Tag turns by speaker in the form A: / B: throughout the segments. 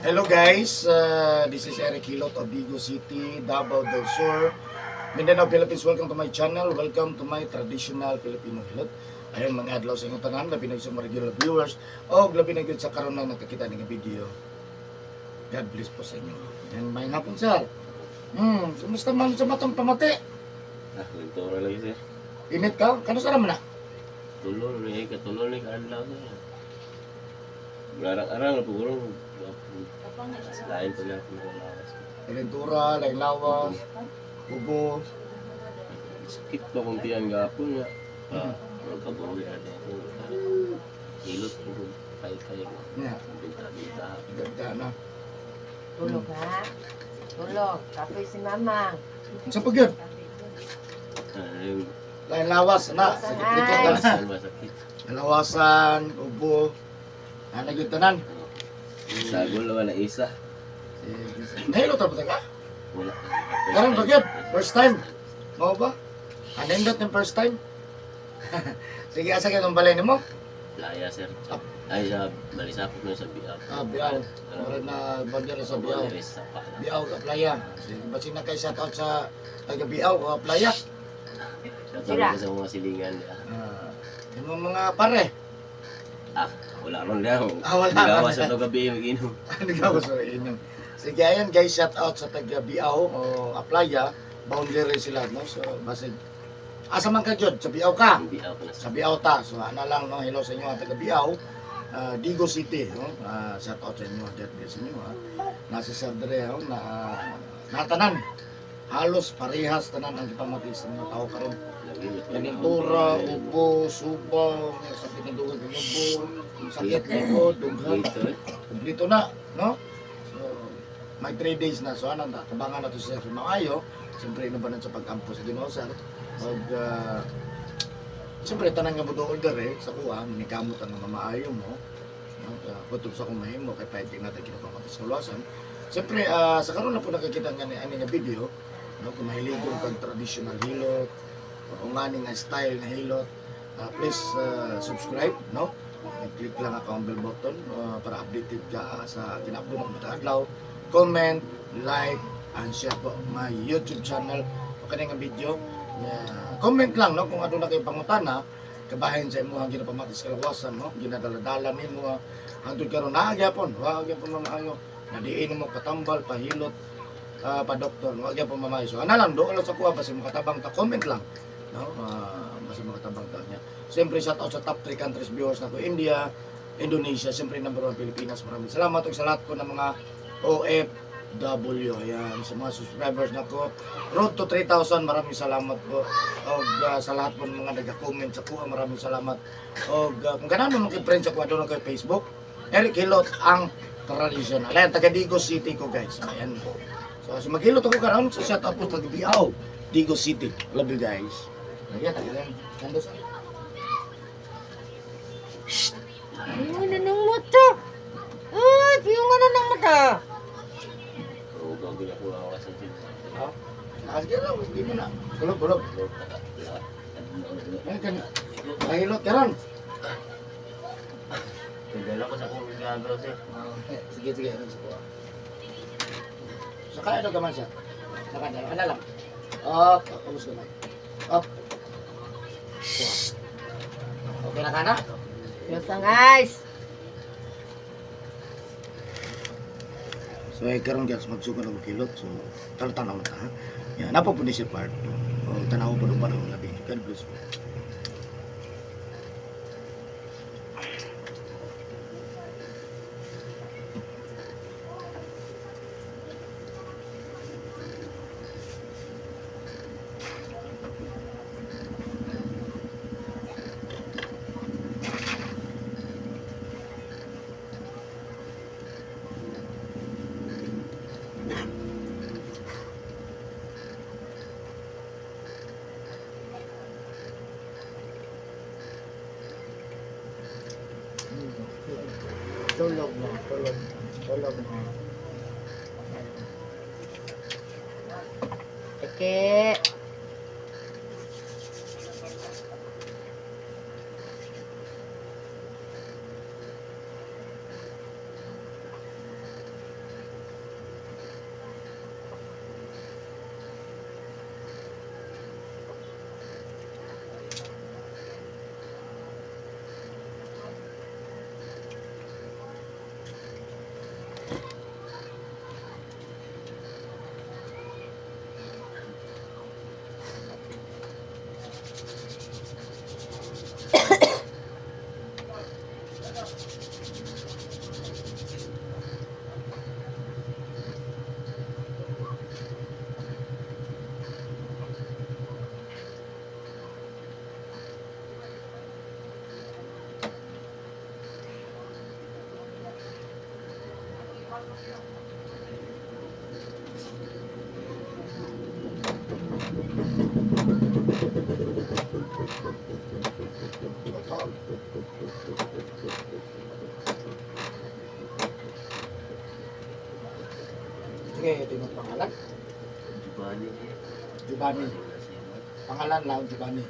A: Hello guys, this is Eric Hilot of Vigo City, Davao del Sur, Mindanao, Philippines. Welcome to my channel. Welcome to my traditional Filipino hilot. Ayun, mga adlaw sa inyong tanan, labi na sa mga regular viewers o labi na gyud sa karon na nakakita ning video. God bless po sa inyo. Yan, may hapon, sir. Kumusta man sa matong pamati?
B: Ah, nagturo lagi, sir.
A: Init ka? Kano sa naman na?
B: Tulo ni katulo ni kaadlaw, sir. Arang-arang na pugurong. Lain pa lang kung lawas.
A: Kalentura, lain lawas, ubo.
B: Sakit pa kung tiyan gapon nga. Ah, magkabuhi na ako. Hilot ko kay kay.
A: Yeah,
B: Binta-binta.
A: ganda na.
C: Tulog ha? Tulog. Kapoy si Mamang.
A: Sa pagyud,
B: Ah, yung
A: lain lawas na, sakit likod na.
B: lawasan ba sakit?
A: Kalawasan, ubo, ana gyud tanan.
B: Sagol wala isa.
A: Nahilo ta ba ka?
B: Wala.
A: Karon ba gyud? First time. Mao ba? Anindot ng first time? Sige, asa kay ang balay nimo?
B: Playa, sir. Ay, sa balisapot na sa biak.
A: Ah, Biaw. Murag na bandera sa Biaw.
B: Sa pala.
A: Biaw ka playa. Sige, basin na kay shout out sa taga Biaw o playa.
B: Shout out sa mga silingan.
A: Ah, yung mga pare.
B: Ah, wala ron daw.
A: Ah, wala.
B: Nagawa sa to gabi mag-inom.
A: Ano ka sa inyo? Sige, ayan guys, shout out sa taga Biaw o Aplaya. Boundary sila, no? So, basig. Asa man ka, Jod? Sa Biaw ka?
B: Ang biaw ko na
A: Sa
B: sa
A: Biaw ta. So, ana lang, no? Hello sa inyo, ang taga Biaw. Ah, Digo City, no? Ah, shout out sa inyo. God bless inyo, ha? Nasa Sir Dre, oh, na natanan. Halos parehas tanan ang gipamati sa mga tao karon. Kanintura, ubo, suba, sakit ng dugan ng ubo, sakit likod, dughan.
B: Dito eh.
A: Kompleto na, no? So, may 3 days na. So, ano na, tabangan na to sa Sir Maayo. Siyempre, ino ba na sa pag-ampo sa Ginoo, sir? Mag, siyempre, tanan nga mo order eh, sa kuha, manikamot ang mga maayo mo. No? Kutob sa kumahimo, kay pwede natin kinapamatis sa luwasan. Siyempre, sa karon na po nakakita nga ni ani nga video, no? Kung mahiligon kag traditional hilot, o ngani nga style na hilot, please subscribe, no? I-click lang ako ang bell button para updated ka sa gina-upload ng mga adlaw. Comment, like, and share po my YouTube channel o kani nga video. Yeah. Comment lang no kung ano na kayo pangutana kabahin sa imong ginapamati sa kalawasan no ginadaladala nimo hangtod karon naa gyapon wa gyapon mamaayo nadiin mo patambal pahilot pa doktor wa gyapon mamayo. So ana lang doon lang sa kuha basta makatabang ta comment lang no basta makatabang ta niya. Siyempre shout out sa top 3 countries viewers na ko, India, Indonesia, siyempre number 1 Pilipinas. Maraming salamat ug sa lahat ko ng mga OFW. Ayan, sa mga subscribers na ko. Road to 3,000, maraming salamat po. Og sa lahat po ng mga nag-comment sa kuha, maraming salamat. Og kung ganahan mo makipriend sa kuha, doon kay Facebook. Eric Hilot ang traditional. Ayan, taga Digo City ko guys. Ayan po. So maghilot ako karon sa shout out po taga Biao, Digo City. Love you guys. Ayan, taga lang. Nando sa
C: Piyungan na ng mata. Ay, piyungan na ng mata.
B: Oo, gagawin ako lawas sa sir.
A: Ha? Sige lang, hindi mo na. Tulog, tulog. Ayan, kanya. Mahilot karon.
B: Tigala ko sa kong gagaw, sir.
A: Ah, sige, sige. Ano sa kuha? Sa kaya daw gaman siya. Sa kanya, ano lang. Up, ubos gamay. Up. Kuha. Okay na ka na?
C: Diyos ang eyes.
A: So ay karon guys, magsugod ako kilot. So tanaw na ta. Ha? Yan, napo po ni siya part 2. O tanaw po pa ng labi. God bless po. Tulog na, tulog. Tulog na.
C: Teke.
A: Ito. Sige, ito yung pangalan.
B: Giovanni.
A: Giovanni. Pangalan lang, Giovanni.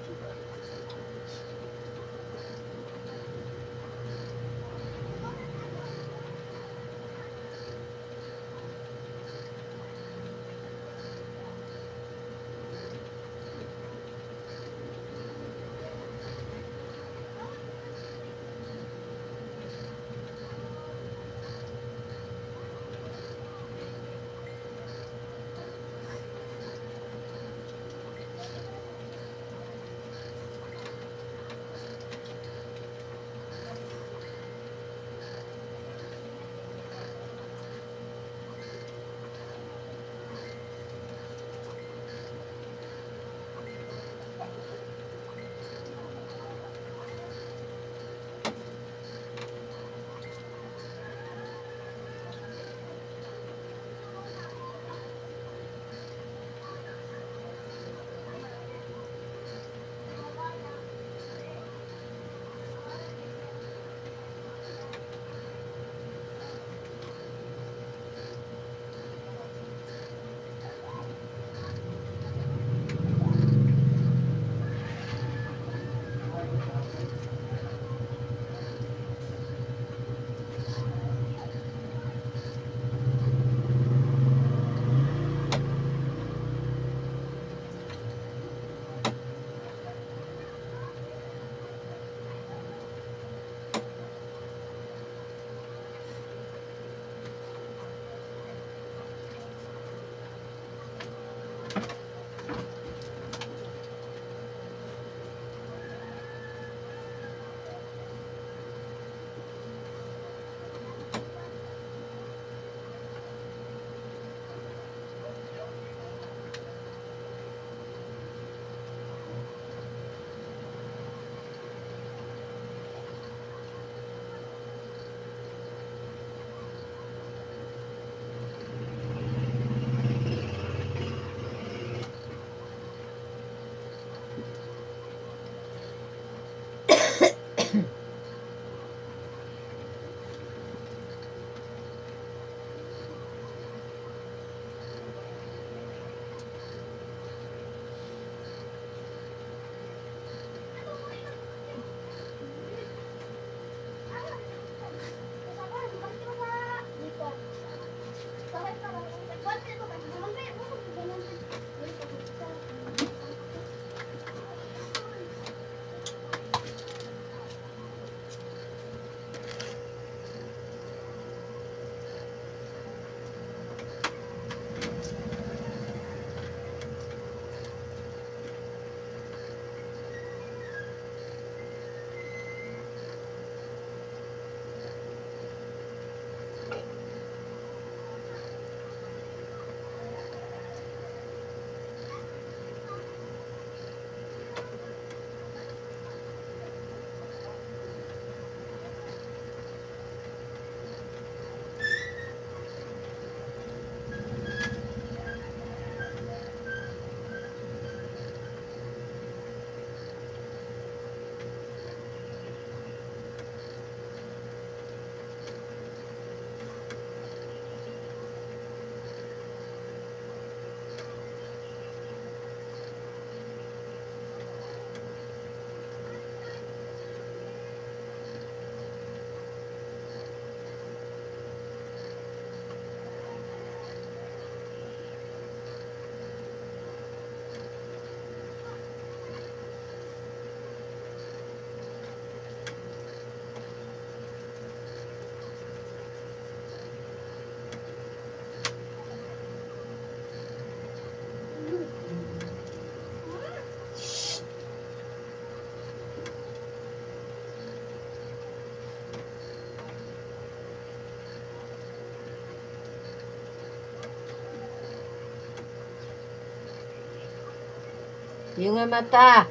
C: Yung nga mata.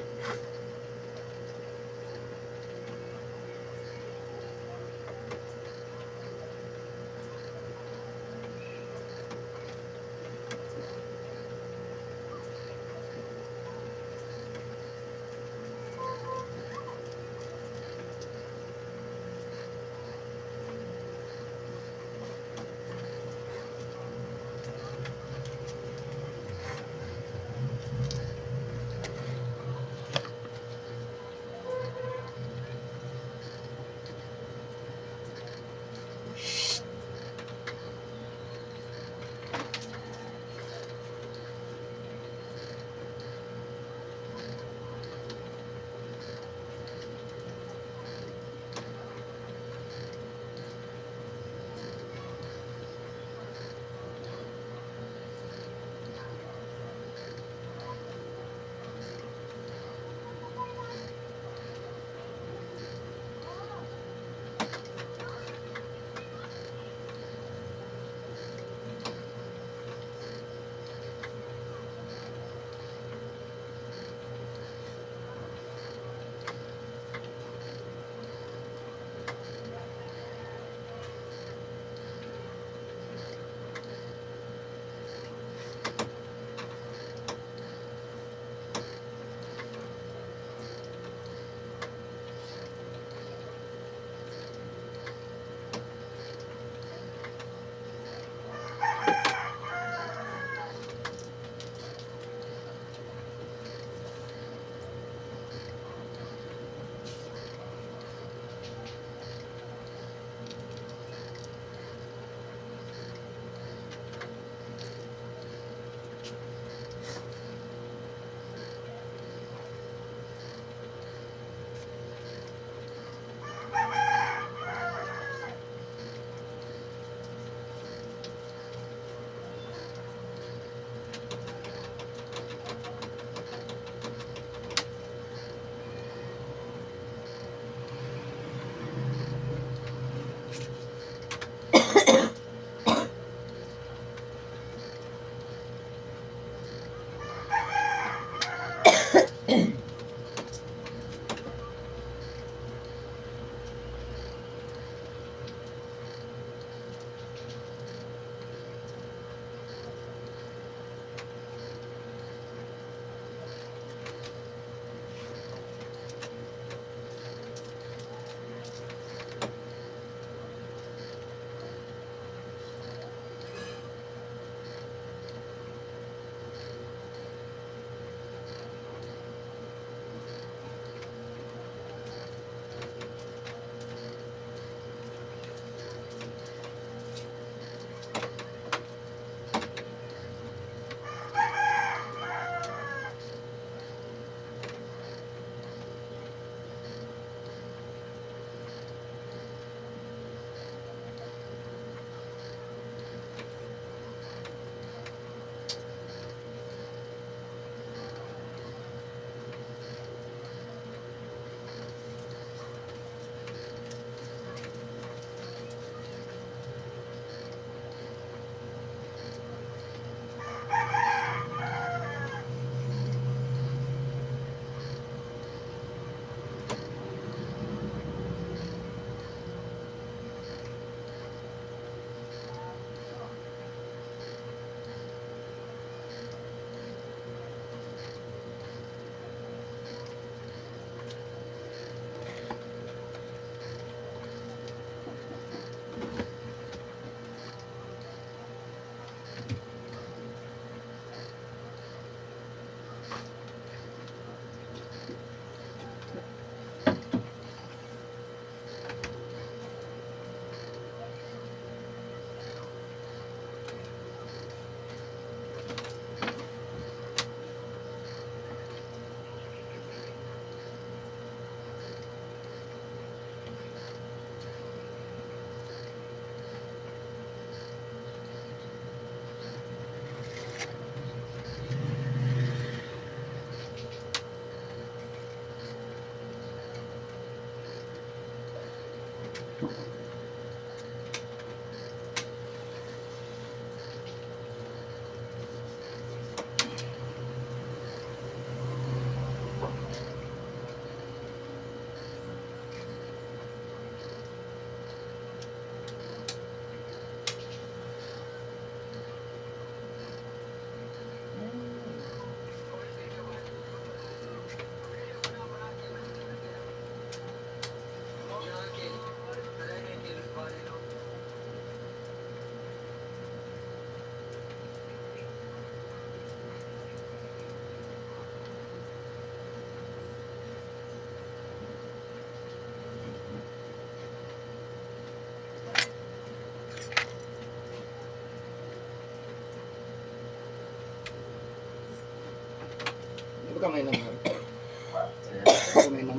A: Di ba ka may nang?
B: Sir,
A: Di ka may nang?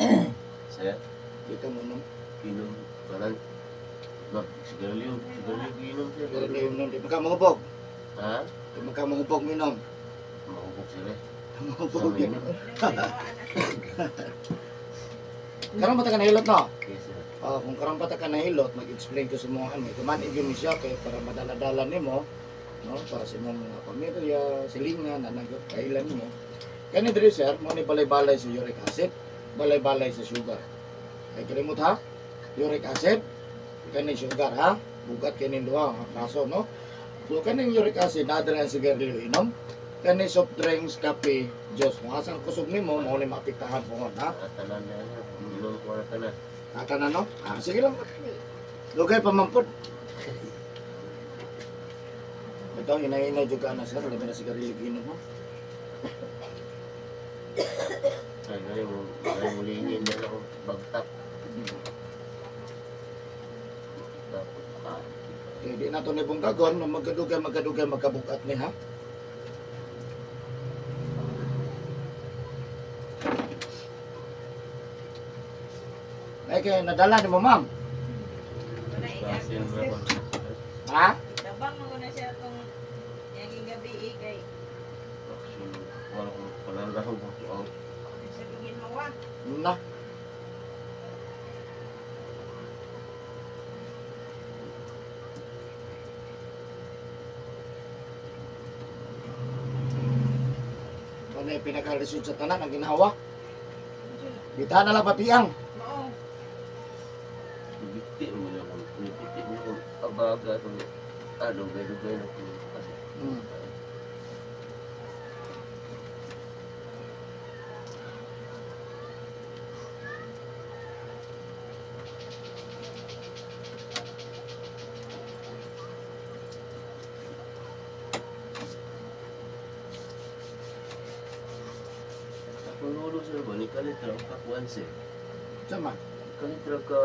B: sir,
A: Di ka mo nang?
B: inom parang mag sigarilyo, sigarilyo giinom sir.
A: Pero yung nang, di ba ka mahubog?
B: Ha?
A: Di ba ka mahubog minom?
B: Mahubog sir eh.
A: Mahubog
B: Sa
A: yun.
B: inom.
A: Karon ba ta ka nahilot no?
B: Yes sir.
A: Ah, kung karon pa ta ka nahilot, mag-explain ko sa mga ano. Kuman yun siya kay para madala-dala nimo, no? Para sa imong mga pamilya, silingan, anak, kailan nimo. Kani diri sir, mo ni balay-balay sa uric acid, balay-balay sa sugar. Ay kalimot ha? Uric acid, kani sugar ha? Bugat kini duha ang kaso no. So kaning uric acid naa diri ang sigarilyo inom. Kani soft drinks, kape, juice. Kung asang kusog nimo, mao ni maapektahan pohon ha.
B: Ah, tanan na sir. Inom ko na tanan.
A: Ata na no? Ah, sige lang. Lugay pa man pod. Ito, hinay-hinay juga na sir. Labi na sigarilyo inom mo.
B: Ay, gani mo, gani mo lingin na ako bagtak. Tapos, ah,
A: Kaya di na ito ni Bungkagon, na magkadugay, magkadugay, magkabukat ni ha. Ay, kaya nadala ni mo, ma'am.
D: Wala
B: basin
D: ikapos
B: mo
D: sir.
B: ako.
A: Ha?
D: Tabang mo na siya itong yaging gabi eh, kay
B: Action, wala akong panalahog ako. Oh,
D: sa ginawa.
A: Na. Ano yung pinaka-result sa tanan, ang ginawa? Bitahan na lang papiang.
D: Mao.
B: Bibiti mo na ako. Bibiti mo ako. Abaga itong ah, dugay-dugay na ko. Kasi, Akong lolo sir ba, ni kalitra ang kakuan sir.
A: Sama.
B: Kalitra ka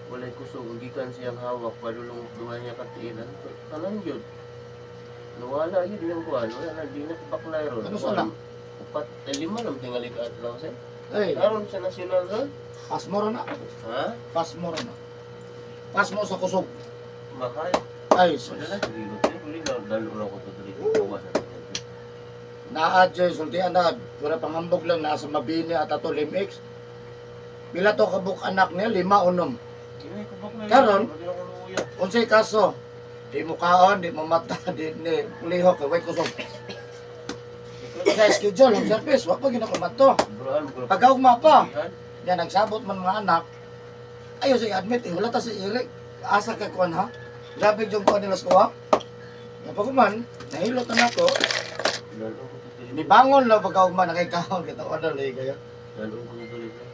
B: walay kusog ang gikan siyang hawak padulong duha niya katiinan tanan yun. Nawala yun yung kuan, wala na di na baklay ron.
A: Ano sa lang?
B: Upat, eh, lima lang tingali ka adlaw sir.
A: Ay,
B: Karon sa national ron?
A: pasmo ra na.
B: Ha?
A: Pasmo ra na. Pasmo sa kusog.
B: Mahal.
A: Ay, sus.
B: Wala na, hilot sir. Uli, dalo na ako to dali. Gawa sa tingin.
A: Naa Joy, sultian na, wala panghambog lang, nasa Mabini at ato Limix. Pila to kabuk anak niya, lima unom.
B: Kinay ko baklay.
A: Karon?
B: Wala ko luya.
A: Unsay kaso, di mo kaon, di mo mata, di ni lihok, kay way kusog. Sa schedule, ang service, wa pa ginakumato.
B: Burahan mo ko.
A: Pagkaugma pa,
B: Ihan.
A: yan nagsabot man mga anak, ayo sa i-admit, eh, wala ta si Eric. Asa ka kuan ha? Grabe yung kuan nila sa kuha. Kapag man, nahilot na nako,
B: Dalo ko to dali.
A: nibangon lang pagkaugma na kay kaon, kita wala lagi kayo.
B: Dalo ko to dali. sir.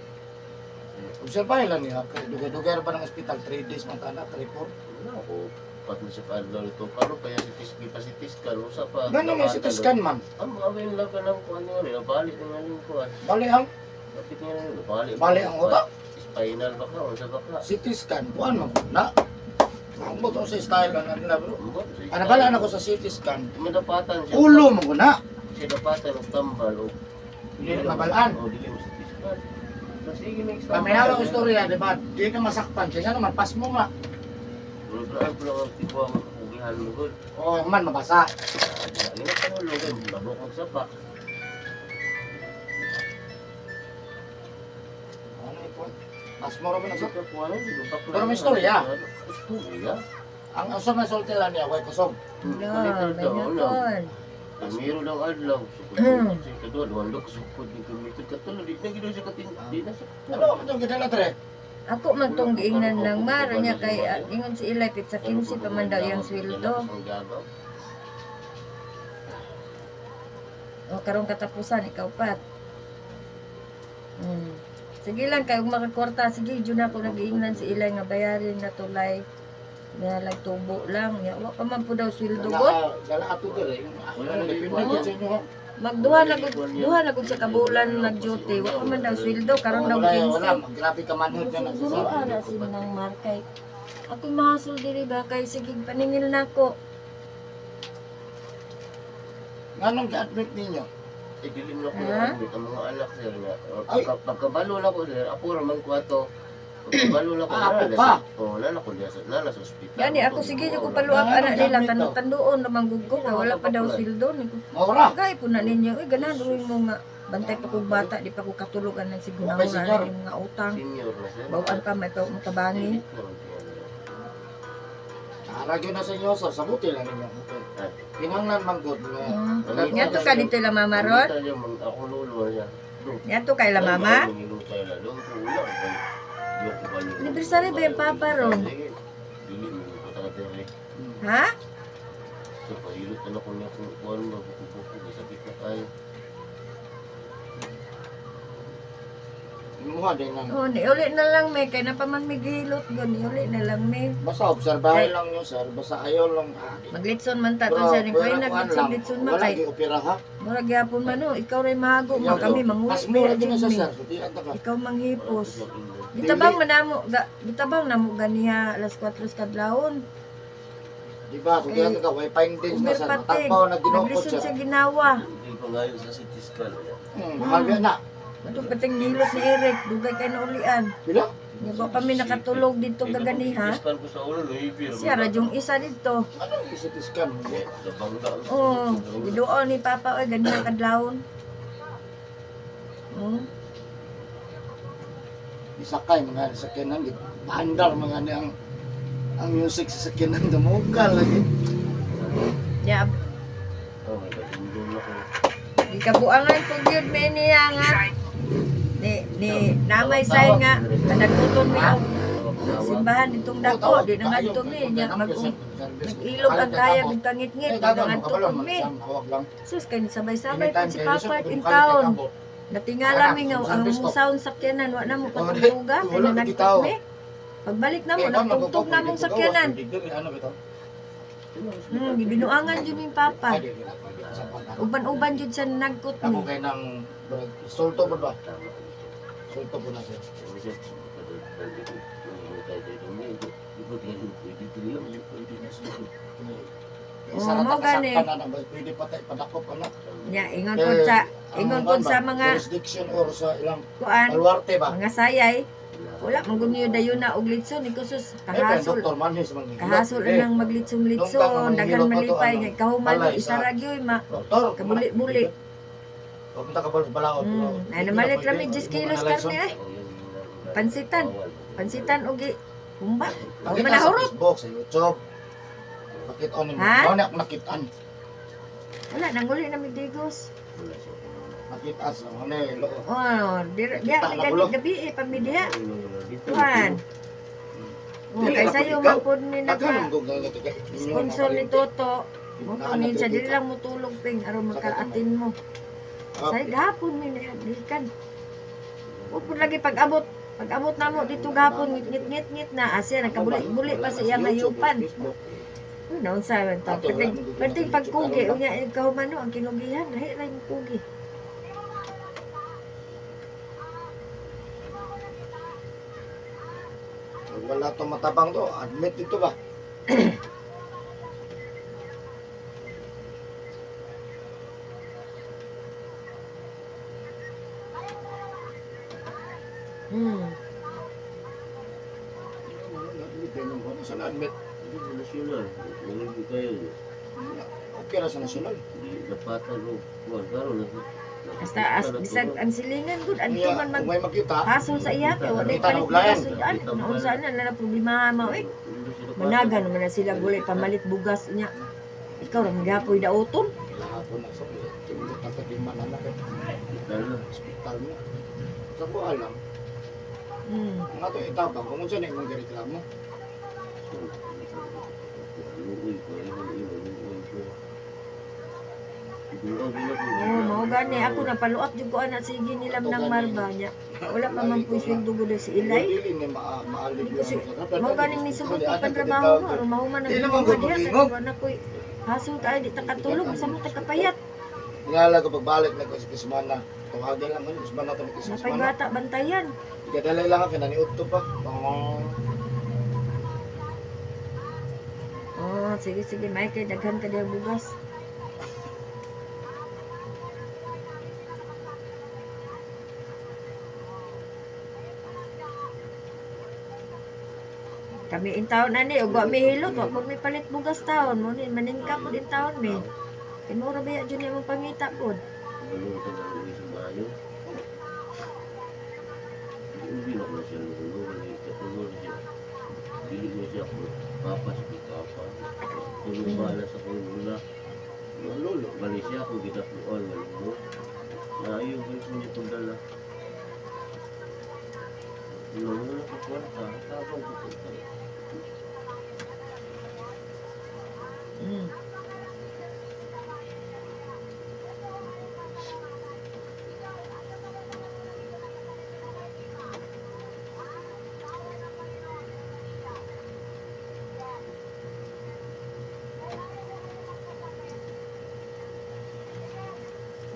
A: Obserbahin lang niya, kay dugay-dugay ra pa ng ospital, 3 days man tana, 3, 4.
B: Wala ako. Upat na siya kaadlaw nito. Karon pa yan si Tis, gipa si Tiskan. Usa pa.
A: Gano man si Tiskan man.
B: Ang mga awin lang ka ng kuan niya. Nabali na nga yung kuan.
A: Bali ang
B: Kapit niya na yun. Nabali.
A: Bali ang utak.
B: Spinal ba ka? Unsa ba ka?
A: CT scan kuan man na. Ang buto sa style ang ano na bro.
B: Ambot, sa
A: Ano bala na ko sa CT scan.
B: Madapatan siya.
A: Ulo mo ko na.
B: Siya dapatan og tambal og
A: Hindi na mabalaan.
B: Oh, dili mo sa Tiskan. So sige next
A: Paminawa ko istorya, di ba? Di ka masaktan. Kaya naman, pas mo nga.
B: Murag lang ang tibuha mo kapugihan mo gud.
A: O man, mabasa.
B: Ano na pangulo kay labok og sapa.
A: Ano ito? Pas mo raman
B: Sa
A: sa.
B: kuan ano bakla.
A: Pero may istorya.
B: Istorya.
A: Ang asa may sulti lang niya, way kusog.
C: Wala, may nakon.
B: Miro lang adlaw sukod. Sa kadua duwan lok sukod ni gamiton katulo di na gid siya katin di na siya.
A: Ano man itong gidala tre?
C: Ako man tong giingnan lang mara niya kay ingon si Ilay pitsa 15 pa man daw iyang sweldo. O karong katapusan ikaw pat. Sige lang kay ug makakwarta sige jud na ako nagiingnan si Ilay nga bayarin na tulay. Nalag tubo lang. Ya, wa pa man po daw sweldo god.
A: Dala, dala ato dire.
B: Wala
A: Ano,
B: na
A: depende gud sa inyo. Ha?
C: Magduha na gud duha na gud sa kabulan nag-duty. Wa pa man daw sweldo karon daw
A: Wala, wala.
C: 15.
A: Grabe ka manhod na
C: Siguro
A: nagsasabi.
C: ara si Manang Markay. Ako mahasol diri ba kay sige paningil nako.
A: Nganong gi-admit ninyo?
B: Eh, dili mo ako
C: Ha?
B: na-admit ang mga anak sir nga.
A: Ay.
B: Pagkabalo na ko sir, ako ra man ko ato. Pagkabalo na ko
A: Ah, apo
B: nala
A: pa.
B: Oh, nala ko diya sa nala sa ospital.
C: Gani ako sige ko paluap
A: Ano,
C: ana nila
A: gamit daw?
C: tanduon naman guggo kay wala pa daw sweldo ni ko.
A: Maura.
C: Gay po na ninyo oy ganahan uy mo nga bantay pa kog bata di pa ko katulog anan si
A: Okay,
C: gunahon
A: senyor.
C: ana mga utang.
B: Senior na sir.
C: Bawaan pa may pa matabangi.
B: Dili na man siya.
A: Ara gyud na sa inyo sir, sabuti lang ninyo. Okay.
B: Ah.
A: Kinahanglan man gud nga.
C: Ngadto ka dito ila mama ron?
B: Nangita niya, ako lolo niya.
C: Ngadto kay ila mama?
B: Nangilutay na doon ko wala. Di ako balo.
C: Anniversary ba yung papa ron?
B: Dili mo ko taga dire.
C: Ha?
B: So pahilot na ako niya kung kuan ba buko-buko kay sakit na kayo.
A: Imuha din ang
C: Oh, niuli na lang may kay napaman may gihilot gud niuli na lang may.
A: Basta obserbahin lang nyo sir, basta ayaw lang. Ah,
C: Maglitson man ta tun sa ning koy naglitson-litson man
A: Wala
C: kay
A: gi opera ha.
C: murag gyapon man oh, ikaw ray mahago man kami manguli.
A: Mas mura din na siya sir, sutian ta ka.
C: Ikaw manghipos.
B: Wala ko siyang ingnon.
C: Gitabang man namo, gitabang namo ganiha alas 4 kadlawon.
A: Di ba? Sutian ta ka, way findings na sir.
C: Umirpatig.
A: Matagpaw na ginukod
C: Naglisod
A: sir.
C: sa ginawa.
B: Hindi ko ngayon sa CT scan.
A: Mahal yan na.
C: Ato pating nilot ni Eric, dugay kay naulian.
A: Pila?
C: Nya ba kami nakatulog dito kaganiha?
B: CT scan ko sa ulo, nahibir.
C: Siya radyong isa dito.
A: Anong CT scan?
B: Nabangga.
C: Oh, giduon ni Papa oy ganiha kadlawon.
A: Isakay mga sakyanan, paandar mga ni ang music sa sakyanan dumukal lagi.
C: Nya
B: Oh my God, hindi na ko.
C: gikabuangan ko gyud may niya nga. Ni namay say nga kanagtuton mi og simbahan ditong dako di na ngadto mi nya mag nag-ilog ang kaya ug kangit-ngit di na ngadto mi. Sus kay sabay-sabay pa si Papa in town. Natingala mi nga ang musaon sakyanan wa na mo patugtuga kay nanagtog mi. Pagbalik na mo nagtugtog na mong sakyanan.
A: Ano ba ito?
C: Gibinuangan jud ning Papa.
A: Ay, di, di, di, di, sa kwan.
C: Uban-uban jud siya nagkot
A: Ako
C: mi.
A: kay nang sulto po ba? Sulto po na siya. Isa
C: Oo,
A: ra
C: mo
A: ta
C: gani.
A: kasakpan na nang pwede pa tayo padakop ano.
C: Nya ingon pod sa
A: Eh,
C: ingon
A: ang
C: pod
A: kuwan
C: sa
A: ba,
C: mga
A: jurisdiction or sa ilang
C: kuan
A: baluarte ba?
C: mga sayay. Wala man gud niyo dayon na og litson iko sus
A: Eh,
C: kahasol.
A: Dr. Manhis man.
C: Kahasol
A: Eh,
C: nang maglitson-litson, daghan malipay nga kahuman isa ra gyud ma
A: Doktor,
C: kabuli-buli.
A: Huwag ta kabalo balaod.
C: Ay namalit ra mi 10 kilos karne ay. Pansitan. Pansitan og humba. Huwag
A: Pakita
C: man
A: sa
C: nahurot.
A: Facebook, sa YouTube. Pakita ni mo.
C: Ha?
A: Mao na akong nakitaan.
C: Wala nanguli na mi digos.
A: Nakita sa ano eh, loo.
C: Oh, dir diha
A: Kita
C: mi
A: na
C: gani
A: ulo.
C: gabi eh pami diha. Kuan. Oh,
A: Dili
C: kay
A: ra pud
C: sayo
A: ikaw.
C: man pud ni
A: Daghan
C: naka
A: man gud nga taga inyo
C: sponsor
A: na
C: ni Toto. Mo
A: Naa
C: ni
A: na
C: siya dili
A: dili
C: lang mo tulog ping aron makaatin mo.
A: Ah,
C: Say gahapon mi na gikan. Upod lagi pag-abot. Pag-abot namo dito gahapon ngit ngit ngit na asya nagkabuli-buli pa sa iyang hayupan. Naunsa man ta.
A: Ato, wala man gud
C: Perting
A: na-
C: pagkugi
A: karon ba?
C: unya kahumano ang kinugihan, lahi ra yung kugi.
A: Wala to matabang to. Admit dito ba? Admit din mo. Ano sa admit?
B: Hindi mo nasyonal. Nangigi kayo.
A: Wala. Okay ra sa nasyonal.
B: Hindi napatan o kuwan karon.
C: Basta as bisag ang silingan gud adto
A: Kaya,
C: man mag
A: kung may makita,
C: hasol sa iya kay walay
A: Kita
C: palit
A: na uglayan.
C: bugas sudan. Naunsa na na problema mo eh. Managa naman na sila gulay pamalit bugas niya. Ikaw ra magyapon daoton.
A: Lahapon na sa tataglima na na kay hospital mo. Sa ko alam, ang ato itabang kung unsa na imong gireklamo.
B: Luoy ko, luoy ko.
C: Oo, mao gani ako na paluap jud ko ana sige nilam ng marba niya. Wala pa man puy sweldo gud si Ilay.
A: Dili ni maalig
C: Kasi,
A: yun.
C: Mao ganing misubot ko pantrabaho mo aron mahuman ang
A: Di naman
C: mga
A: ko
C: diha kay
A: mag-ingog.
C: wala ko'y hasol kay di ta katulog sa mo ta kapayat.
A: Ngala ko pagbalik na ko sa Kismana. Tawagan lang ko Kismana to
C: Napay
A: Kismana.
C: bata bantayan.
A: Ikadalay lang ako naniudto pa. Oh.
C: Oh, sige sige, may kay daghan ka diha bugas. Kami in taon ani ug wa mi hilot, wa pud mi palit bugas taon mo ni maningka pud in taon mi. Kay mao ra ba jud imong pangita pud.
B: Balong ka na uwi sa bayo. Uwi na ko siya lulo, wala katulog siya. Dili mo siya ako, papa sa papa. Tulog bala sa kong una.
A: Lolo.
B: Bali siya ako ginapuan, wala mo. Naayo ko yung niya pagdala. Wala mo na kwarta, tabang ko kwarta.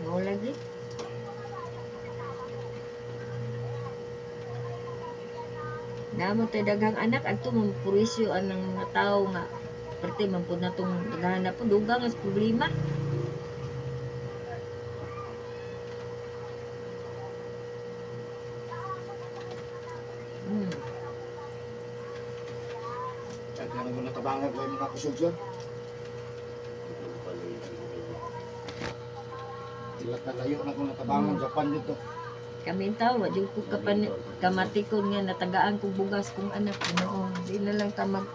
C: Mao lagi. Namo tay daghang anak adto man purisyo anang mga tawo nga parte man pud natong daghan na po dugang as problema.
A: Kaya na ko natabangan ko yung mga kusog sir. Sila kalayo na ko natabangan Japan dito.
C: Kami in tawo wa jud ko kapan kamatikon nga natagaan kog bugas kong anak. Ginoo, di na lang ta mag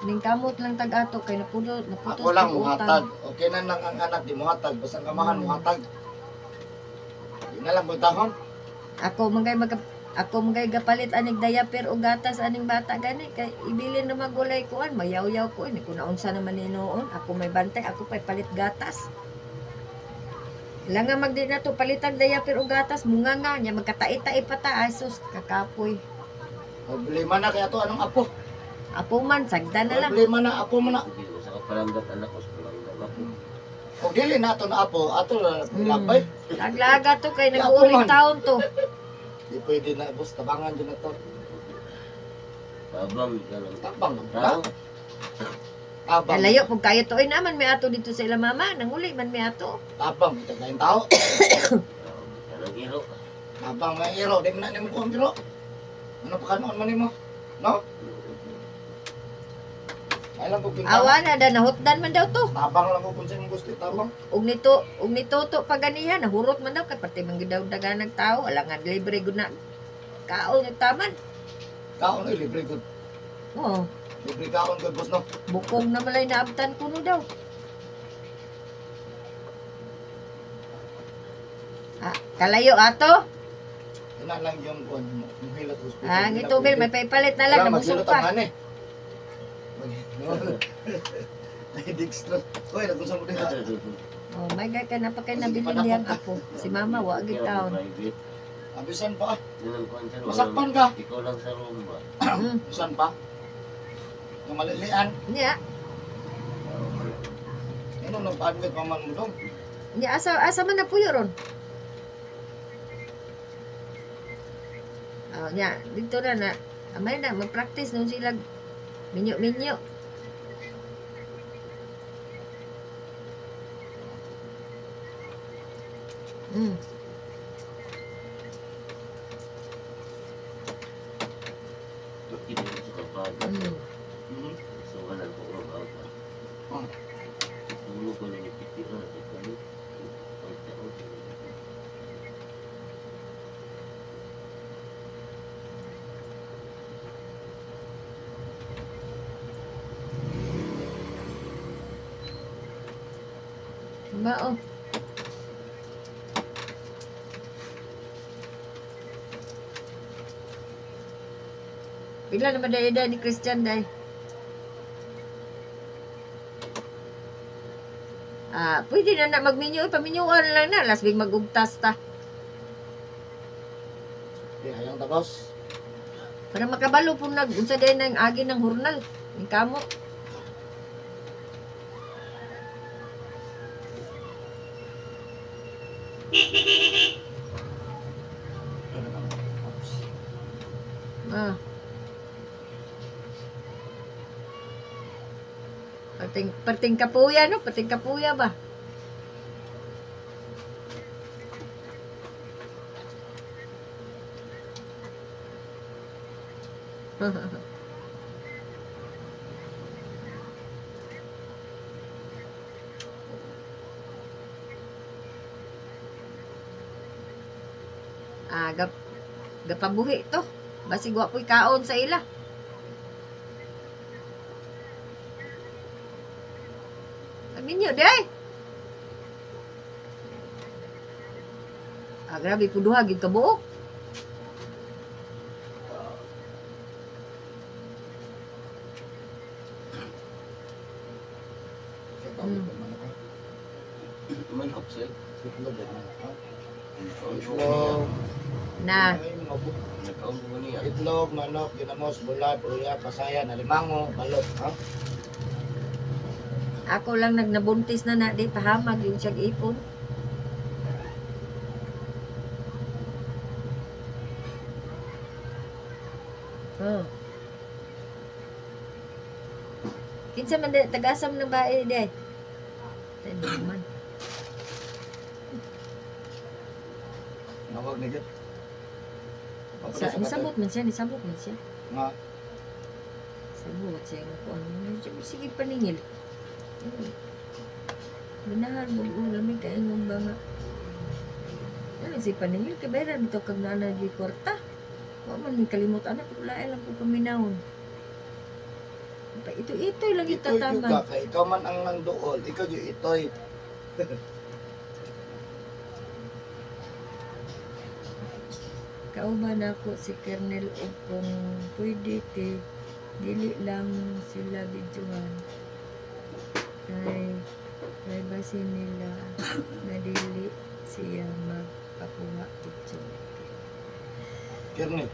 C: ningkamot lang tag ato kay napulo naputos
A: Ako lang
C: kog utang.
A: muhatag. Okay na lang ang anak di muhatag basta ang amahan muhatag. Di na lang buntahon.
C: Ako magay gapalit anig diaper o gatas aning bata gani kay ibilin na magulay kuan mayaw-yaw ko ini kun naunsa naman ni noon ako may bantay ako pay palit gatas. Lang nga magdi na to palitag diaper o gatas munga nga nya magkatai-tai pa ta ay sus kakapoy.
A: Problema na kaya to anong apo.
C: Apo man sagda na lang.
A: Problema na apo man na.
B: Sige, sa kapalanggap anak ko, sa palanggap ako.
A: Kung dili na ato na apo, ato na labay.
C: Laglaga to kay
A: Apo
C: nag-uling
A: man.
C: taon to.
A: Di pwede na boss tabangan dyan na to.
B: Tabang, ka lang.
A: Tabang na
B: Tao,
A: Tabang.
C: Kalayo pug kayo to ay naman may ato dito sa ila mama nanguli man may ato.
A: Tabang itaglaing tao.
B: kanang iro.
A: Tabang may iro, di man na nimo kuang iro. Ano pa kanoon man nimo? No? Ay lang kung
C: Awa na da nahutdan man daw to.
A: Tabang lang ko kung sa imong gusto, tabang.
C: Ug nito to paganihan nahurot man daw kay parte man gid daw daganag tao alangan libre gud na kaon ug taman.
A: Kaon ay libre gud.
C: Oo,
A: Libre kaon gud boss no.
C: bukong na malay naabtan kuno daw. Ah, kalayo ato.
A: Ina lang yung kuan mo. Hilot hospital.
C: Ah, ang itugil may paipalit na lang nabusog
A: Maghilot ang
C: pa.
A: hani. Ay, dextrose. Uy, nagkusang mo dito.
C: Oh my God, kay napakay nabilin diyang apo. Si mama wa gid taon.
B: Private.
A: Abisan pa.
B: Yun ang kuwan, sir.
A: Masakpan ka.
B: Ikaw lang sa room ba?
A: Bisan pa. Yung malilian.
C: Niya,
A: Nang pa-admit pa man mo dong.
C: Nya asa asa man na puyo ron? Oh, nya dito na na. Amay na mag-practice nun sila minyo-minyo.
B: Hindi mo sa kapaga. So wala ko ro out. Tulog ko lang ipiti na sa kalit. Pagtaon.
C: Mao. Pila naman dahil ni Christian day? Ah, pwede na na magminyo, paminyuan lang na, last week magugtas ta.
A: Di hayang tapos.
C: Para makabalo po nag unsa day nang agi ng hurnal, ning kamo.
A: Oops.
C: Ah. Pating pating kapuya no, pating kapuya ba? Ah, gap gapabuhi to. Basig wa po'y kaon sa ila. Aminyo day. Ah, grabe ko duha gid ka buok.
A: Sa tawag ko manok, ha?
B: Manok sir.
A: Itlog eh, manok, ha? Itlog.
C: Na.
A: Ay, mga
B: Nagkaon ko niya.
A: Itlog, manok, ginamos, bulad, uya, pasayan, alimango, balot, ha?
C: Ako lang nagnabuntis na na di pahamag yung siyag ipon. Oh. Kinsa man di tagasam na bae di. Tayo man.
A: Nawag na gyud.
C: Sa, nisabot man siya, nisabot man siya.
A: Nga,
C: Sabot siya nga kuan. Sige paningil. Ganahan mo lamig kay ngong banga. Ano si paningil kay bayran bitaw kag naa na gyud kwarta. Wa man ni kalimot anak lain lang ko paminawon. Pa ito ito lang
A: itoy gyud
C: itataman.
A: ka, kay ikaw man ang nangduol, ikaw gyud itoy.
C: Kauban nako si Kernel og kung pwede kay dili lang sila videohan. Kay privacy nila na dili siya magpakuha picture.
A: Kernel.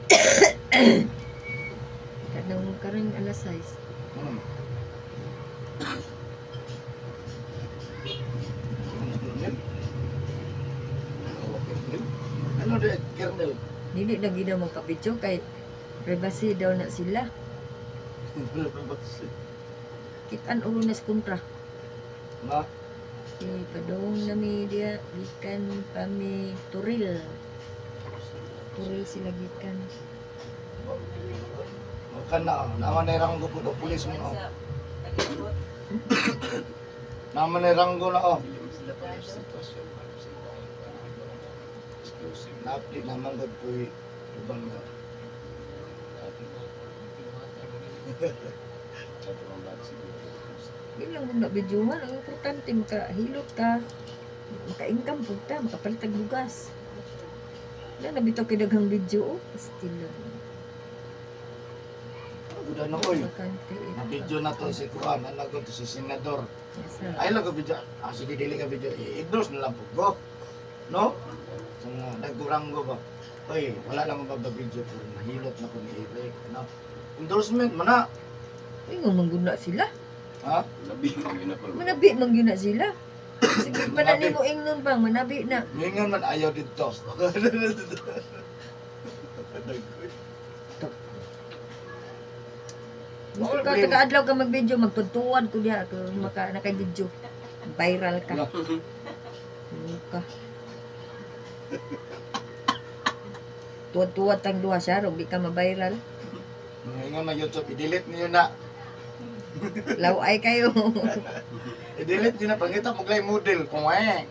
C: Kanang karang alas 6.
A: Kernel? Oh, Kernel? Ano di Kernel?
C: Dili na gid magpa-video kay privacy daw na sila. Kitan ulo na sa kontra.
A: Nga,
C: Eh, padung na mi diya gikan pa mi Turil. Turil sila gikan.
A: kana naman na ranggo po do pulis mo. Oh.
D: Sa palibot.
A: Naman na ranggo na oh.
E: Dili man sila pa sitwasyon para sa exclusive.
A: Naapdi naman gud po'y uban nga.
C: Di lang kung na-videohan. Ang importante, makahilot ka, maka-income po ta, makapalit og bugas. Wala na bitaw kay daghang video, oh. Still lang.
A: Guda na oy.
C: Bakante.
A: Na video na to si Kuan, ano ko to si Senador.
C: Asa.
A: Ay lang ka video. Ah, sige dili ka video. I-endorse na lang po ko. No? Sa mga naguranggo ba. Oy, wala lang ko video pero nahilot na ko ni Eric. No? Endorsement man na.
C: Uy, nga mangguna sila.
A: Ha?
E: Labi man yun ako.
C: Manabi man gyud na sila. Sige pa na nimo ingnon bang manabi na.
A: Mingon man ayaw dito.
C: Gusto ka taga-adlaw ka mag-video, magtudtuan ko diha kung maka naka-video. Viral ka. Ano ka. Tuwad-tuwad tang duha siya, rog di ka ma-viral.
A: Mingon man YouTube, i-delete niyo na.
C: Laway kayo.
A: I-delete niyo na pangita mo glay model kung eh.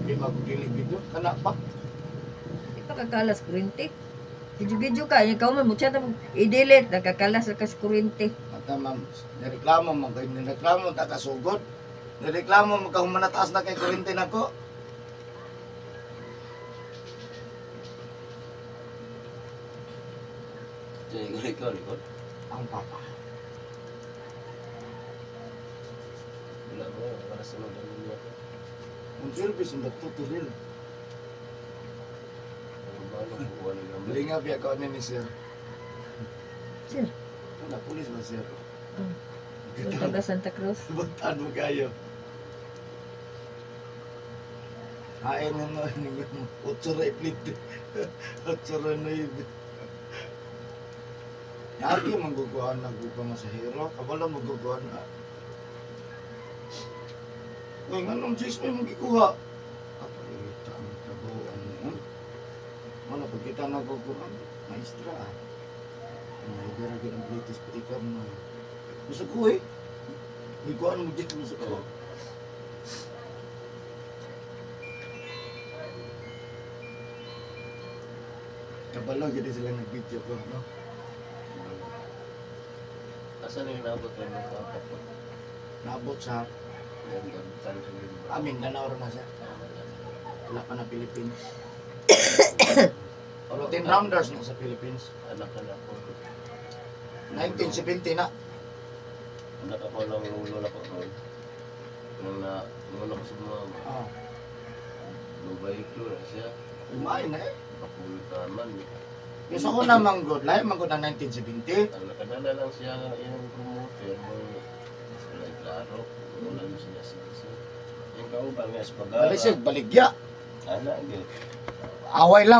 A: Di mag-delete video kana pa.
C: Di pa kakalas kuryente. Video-video ka, ikaw man mo chat mo i-delete, nakakalas ka sa kuryente.
A: Ata ma'am, nireklamo man kayo, nireklamo ta kasugod. Nireklamo mo ka humanataas na kay kuryente nako.
B: Diyan, ikaw, ikaw, ikaw.
A: Ang papa.
B: Wala mo, wala sa mga ganun niya.
A: Ang service ang nagtuturil.
B: Ang balo, kuha na lang.
A: Linga biya ka ni sir.
C: Sir,
A: Ano, pulis ba sir?
C: yung taga Santa Cruz.
A: Bantaan mo kayo. Hain na no, otso ra iplit. Otso ra na yun. Yagi mangguguan na gupa masahero, kabalo maguguan na. Uy, nganong Diyos may magikuha? Kapairita ang trabahoan mo. Wala, pagkita na guguan, maestra ah. May gara ang British speaker na. Gusto ko eh. Hindi ko alam dito gusto ko. Kabalo, gini sila nag-video ko, no?
B: Asa na yung nabot rin ng papa ko?
A: Naabot sa
B: Yan, gabitan sa libro.
A: amin, Mindanao na siya. Wala pa na Philippines. Pero 10 rounders na sa Philippines.
B: Anak na ako.
A: 1970 na.
B: Anak ako lang lulo na ko ron. Nung na, nung ako sa mama,
A: Ah,
B: lubay ko na siya.
A: kumain na eh.
B: Kapulutan man.
A: Gusto ko na manggod, lahi manggod na 1970.
B: Ang nakadala lang siya nga iyang promoter mo wala klaro. Wala na siya sa Yung kauban nga espagara.
A: Balisig, baligya.
B: Ana, gyud.
A: Away lang.